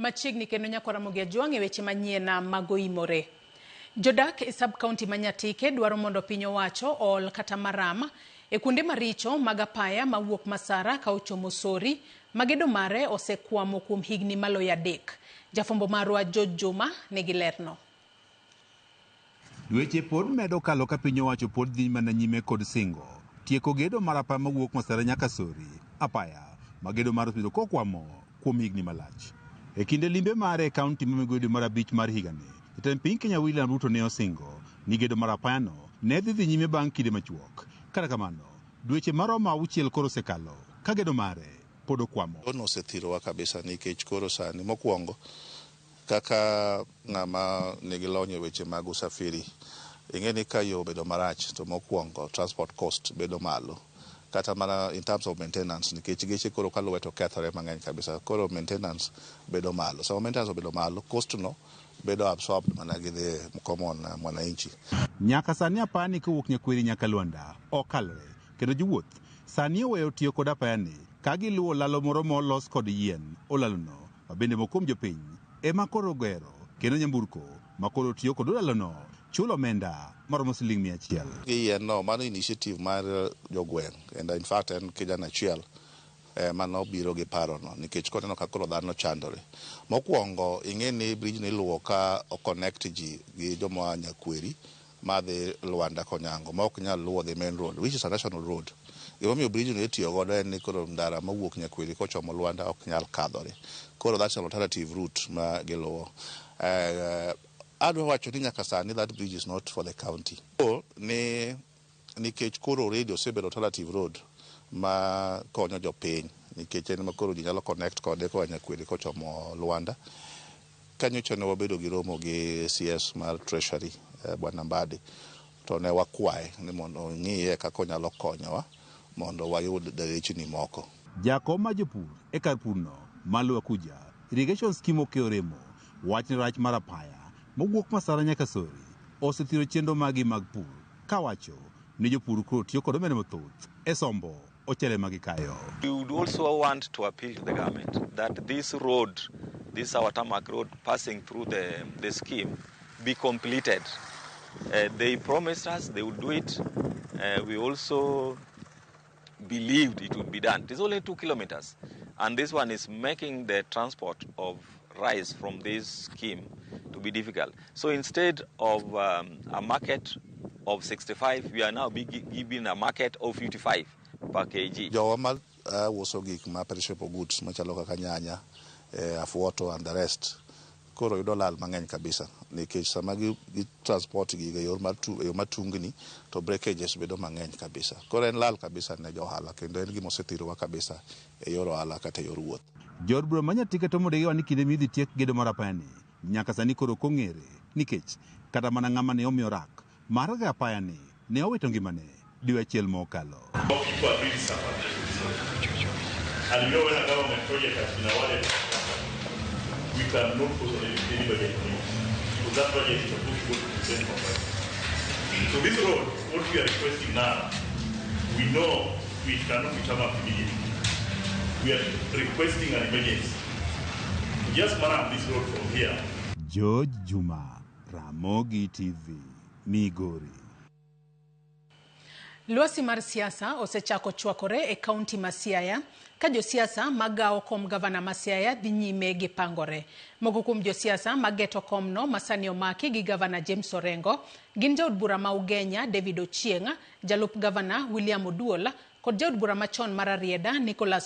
Machiegni kendo nyakwa Ramogi Ajwang' e weche manyien mag oimore. Jodak e sub county ma Nyatike dwaro mondo piny owacho ool kata maram e kuonde maricho mag apaya mawuok Masara ka ochomo Sori ma gedo mare osekwamo kuom higni maloyo 3. Jafwambo marwa George Juma nigi lerno. Dweche pod medo kalo ka piny owacho pod dhi mana nyime kod singo tieko gedo mar apaya mawuok Masara nyaka Sori, apaya ma gedo mar osebedo kokwamo kuom higni malach. E kinde limbe mare e kaunti ma Migori dwe mar 5 mar higani, jatend piny Kenya William Ruto ne osingo ni gedo mar apayano ne dhi dhi nyime bang' kinde machuok. Kata kamano, dweche maromo 6 koro osekalo ka gedo mare pod okwamo. Ono osethirowa kabisa nikech koro sani mokwongo kaka ng'ama nigi lony e weche mag usafiri, ing'e ni ka yo obedo marach to mokwongo transport cost bedo malo, kata mana in terms of maintenance, nikech geche koro kaluwe to kethore mang'eny kabisa, koro maintenance bedo malo. Sama maintenance obedo malo, cost no bedo absorbed mana gi the common mwananchi. Nyaka sani apaya ni kowuok Nyakweri nyaka Luanda ok kalre, kendo jowuoth sani oweyo tiyo kod apaya ni ka giluwo lalo moro molos kod yien. Olalono ma bende moko kuom jopiny ema koro gero, kendo nyamburko ma koro tiyo kod olalono chulo omenda maromo siling 100. Gi yien no, mano initiative mar jogweng', and in fact en kijana achiel ema nobiro gi parono, nikech koneno ka koro dhano chandore. Mokwongo ing'e ni bridge ni iluwo ka o connect ji gi joma oa Nyakweri madhi Luanda Konyango ma ok nyal luwo the main road, which is a national road. Gimomiyo bridge no itiyo godo en ni koro ndara mawuok Nyakweri kochomo Luanda ok nyal kadhore. Koro that's an alternative route ma giluwo. Adwa wacho ni nyaka sani that bridge is not for the county. Ni nikech koro already osebedo alternative road ma konyo jopiny, nikech en ma koro ji nyalo connect kode koa Nyakweri kochomo Luanda. Kanyocha ne wabedo gi romo gi CS mar Treasury, Bwana Mbadi, to ne wakwaye ni mondo ong'iye kaka onyalo konyowa mondo wayud derechni moko. Jakom mar jopur e kar purno ma Kuja Irrigation Scheme Okeyo Remo wach ni rach mar apaya mowuok Masara nyaka Sori osethiro chenro magi mag pur, kawacho ni jopur koro tiyo kod omenda mathoth e sombo ochele ma gikayo. We would also want to appeal to the government that this road, this our tarmac road passing through the scheme, be completed. They promised us they would do it. We also believed it would be done. It is only 2 kilometers. And this one is making the transport of rice from this scheme to be difficult. So instead of a market of 65, we are now be giving a market of 55 per kg. Jowa ma uso gik ma perishable goods machalo kaka nyanya, afuoto and the rest koro yudo lal mang'eny kabisa, nikech sama gi transport gigo e yor mar tu, e yo matungni to breakages bedo mang'eny kabisa. Koro en lal kabisa ne jo ohala, kendo en gima osethirowa kabisa e yor ohala kata e yor wuoth. Jood bura ma Nyatike to modegiwa ni kinde midhi tiek gedo mar apaya ni nyaka sani koro ok ong'ere, nikech kata mana ng'ama ne omiyo rak mar ga apaya ni ne owito ngimane dwe achiel mokalo. People are really suffering. And you know when a government project has been awarded, we cannot put any budget on it, because that budget is supposed to go to the same company. So this road, what we are requesting now, we know it cannot be tarmac immediately. We are requesting an emergency to just murram this road from here. George Juma, Ramogi TV, Migori. Lwasi mar siasa osechako chwakore e kaunti ma Siaya ka josiasa magawo kom gavana ma Siaya dhi nyime gi pangore. Moko kuom josiasa mageto komno masani omaki gi gavana James Orengo gin jaod bura ma Ugenya David Ochieng, jalup gavana William Oduol kod jaod bura machon mar Rarieda Nicholas